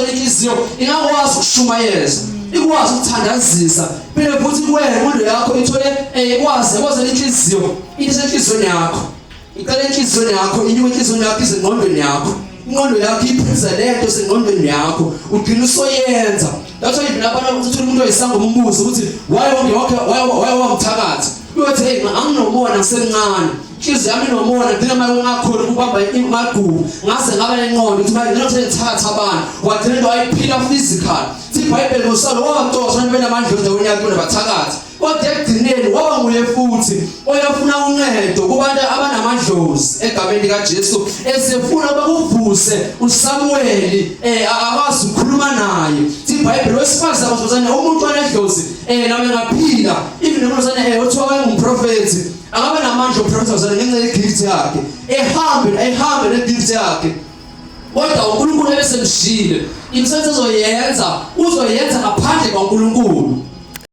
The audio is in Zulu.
Yabona inhliziyo ingakwazi ukushumayeza, ikwazi ukuthandazisa, phinde futhi kuwena ingqondo yakho ithole ikwazi yabona inhliziyo into esenhliziyweni yakho. Iqala enhliziyweni yakho, inyuke enhliziyweni yakho ize engqondweni yakho. Ingqondo yakho iphuze lento esengqondweni yakho, ugcina usoyenza. That's why even abantu ukuthi uthola umuntu oyisangoma umbuzo ukuthi why wonke why wamthakathi. Uyothi hey anginomona ngisemncane. Inhliziyo yami inomona ngigcina manje ungakhona ukubamba imagugu ngaze ngaba nenqondo ukuthi manje nginokuthi ngithatha abantu wagcina into wayiphila physical. IBhayibheli ngosalo wacosha abantu benamandla endaweni yakhe kunabathakathi. Kodwa ekugcineni waba nguye futhi oyofuna uncedo kubantu abanamadlozi egameni likaJesu esefuna bakuvuse uSamuweli akwazi ukukhuluma naye. IBhayibheli wesifazane wesifazane umuntu onedlozi noma engaphila even noma wesifazane othiwa wayengumprofethi akabe namandla oprofetha wesifazane ngenxa yegift yakhe ehambe ehambe negift yakhe kodwa uNkulunkulu ebesemshiyile imisebenzi ezoyenza uzoyenza ngaphandle kwaNkulunkulu.